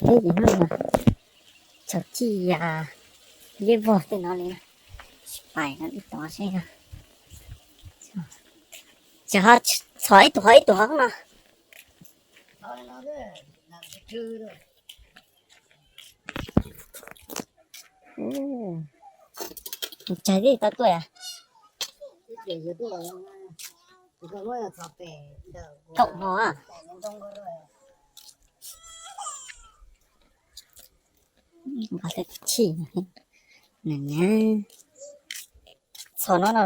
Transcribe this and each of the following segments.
Teb ces no txhom chij liab vog tej no li. Pais no ib tod seb. Ces txhom ib tug qhov ib tug qhov no. Tsag tib tau tuaj. Kaum no. Txhom no no.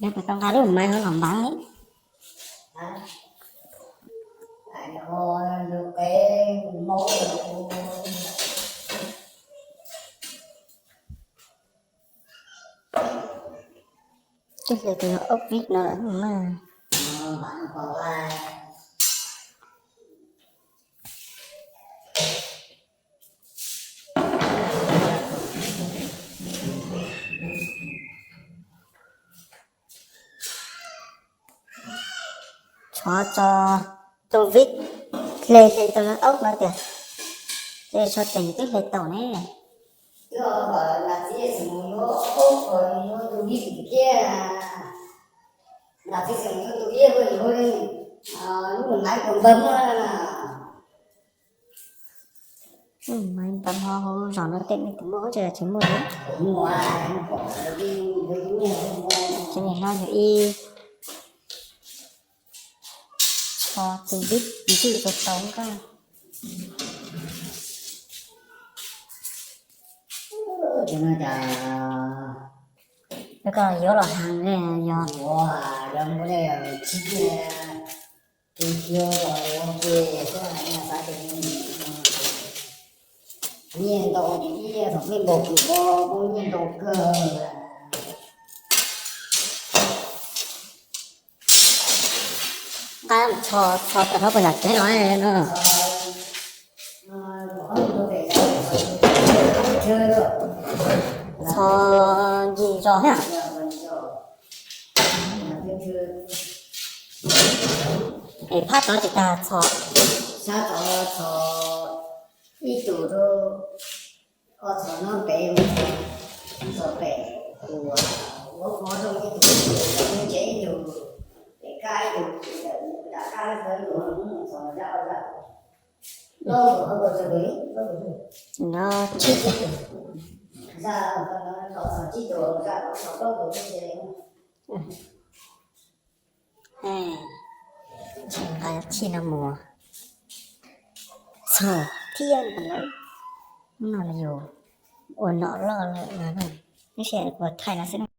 Yog puas tau nqa lub maiv los npav li. Twb hle tus no ob vib no lawm mas. Txhov tso tus vib, hle hle tus aub no tiag, ces tso tes twb hle tau ne. Maiv npam ho hauv zos no tej me tus muaj ub tsis tsis muaj li. Ces nim no yog ib txhov tus vib ntswj tau tau nkauj. Koj yuav los haus yog. Nyiaj ntau ib thaum peb npaum kws poob poob nyiaj ntau kawg. Nqa mus txhov txhov tawm hauv puas yam kev los no. Txhov ncig zos thiab. Es phab tod tsis tas txhov. Sab tod txhov ib tug rau, ob txhov no pem, txhov pem, ua ua qhov rooj ib tug, tsev ib tug, pem kab ib tug, nram kab ib tug, txhov zaj ob zaj. No tsib tug. Nqa txhij no mus txhov thiab no lawm. No yus ua nom loj lawm no, tab sis ua thaij no xwb na.